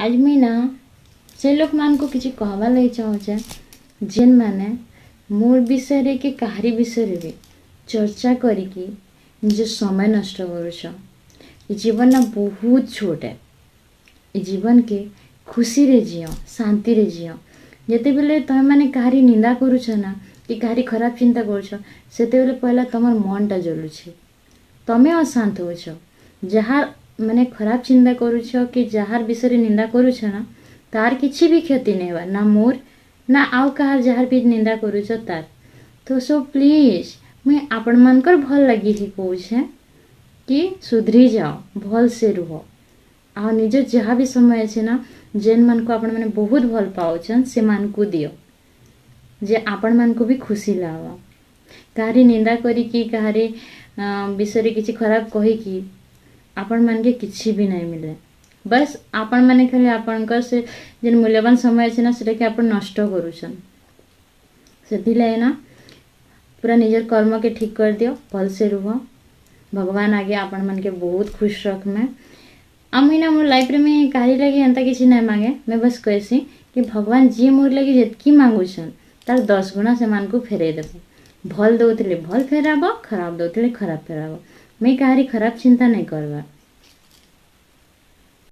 ଆଜ୍ ମୁଇଁ ନା ସେ ଲୋକମାନଙ୍କୁ କିଛି କହବାର୍ ଲାଗି ଚାହୁଁଛେ, ଯେନ୍ମାନେ ମୋର୍ ବିଷୟରେ କି କାହାରି ବିଷୟରେ ବି ଚର୍ଚ୍ଚା କରିକି ନିଜ ସମୟ ନଷ୍ଟ କରୁଛ। ଏ ଜୀବନ ବହୁତ ଛୋଟ ଏ। ଏ ଜୀବନକେ ଖୁସିରେ ଜିଅ, ଶାନ୍ତିରେ ଜିଅ। ଯେତେବେଲେ ତମେମାନେ କାହାରି ନିନ୍ଦା କରୁଛ ନା କି କାହାରି ଖରାପ ଚିନ୍ତା କରୁଛ, ସେତେବେଲେ ପହିଲା ତମର ମନଟା ଜଲୁଛି, ତମେ ଅଶାନ୍ତ ହଉଛ। ଯାହାର ମାନେ ଖରାପ ଚିନ୍ତା କରୁଛ କି ଯାହାର ବିଷୟରେ ନିନ୍ଦା କରୁଛ ନା, ତାର କିଛି ବି କ୍ଷତି ନାଇଁ ହେବା, ନା ମୋର୍ ନା ଆଉ କାହାର, ଯାହାର ବି ନିନ୍ଦା କରୁଛ ତାର। ତ ସୋ ପ୍ଲିଜ୍, ମୁଇଁ ଆପଣମାନଙ୍କର ଭଲ ଲାଗି ହିଁ କହୁଛେ କି ସୁଧରି ଯାଅ, ଭଲସେ ରୁହ ଆଉ ନିଜ ଯାହା ବି ସମୟ ଅଛି ନା, ଯେନ୍ମାନଙ୍କୁ ଆପଣମାନେ ବହୁତ ଭଲ ପାଉଛନ୍, ସେମାନଙ୍କୁ ଦିଅ, ଯେ ଆପଣମାନଙ୍କୁ ବି ଖୁସି ଲାଗ୍ବା। କାହାରି ନିନ୍ଦା କରିକି, କାହାରି ବିଷୟରେ କିଛି ଖରାପ କହିକି ଆପଣମାନକେ କିଛି ବି ନାଇଁ ମିଲେ। ବାସ୍ ଆପଣମାନେ ଖାଲି ଆପଣଙ୍କର ସେ ଯେନ୍ ମୂଲ୍ୟବାନ ସମୟ ଅଛି ନା, ସେଟାକେ ଆପଣ ନଷ୍ଟ କରୁଛନ୍। ସେଥିଲାଗି ନା ପୁରା ନିଜର କର୍ମକେ ଠିକ୍ କରିଦିଅ, ଭଲସେ ରୁହ। ଭଗବାନ ଆଗେ ଆପଣମାନକେ ବହୁତ ଖୁଶ ରଖମେ। ଆଉ ମୁଇଁ ନା ମୋର୍ ଲାଇଫ୍ରେ ମୁଇଁ କାହାରି ଲାଗି ଏନ୍ତା କିଛି ନାଇଁ ମାଗେ। ମୁଇଁ ବାସ୍ କହେସି କି ଭଗବାନ ଯିଏ ମୋର୍ ଲାଗି ଯେତ୍କି ମାଗୁଛନ୍, ତାର 10 ଗୁଣା ସେମାନଙ୍କୁ ଫେରେଇ ଦେବ। ଭଲ୍ ଦଉଥିଲେ ଭଲ୍ ଫେରାବ, ଖରାପ ଦଉଥିଲେ ଖରାପ ଫେରାବ। ମୁଇଁ କାହାରି ଖରାପ ଚିନ୍ତା ନାଇଁ କରବାର୍।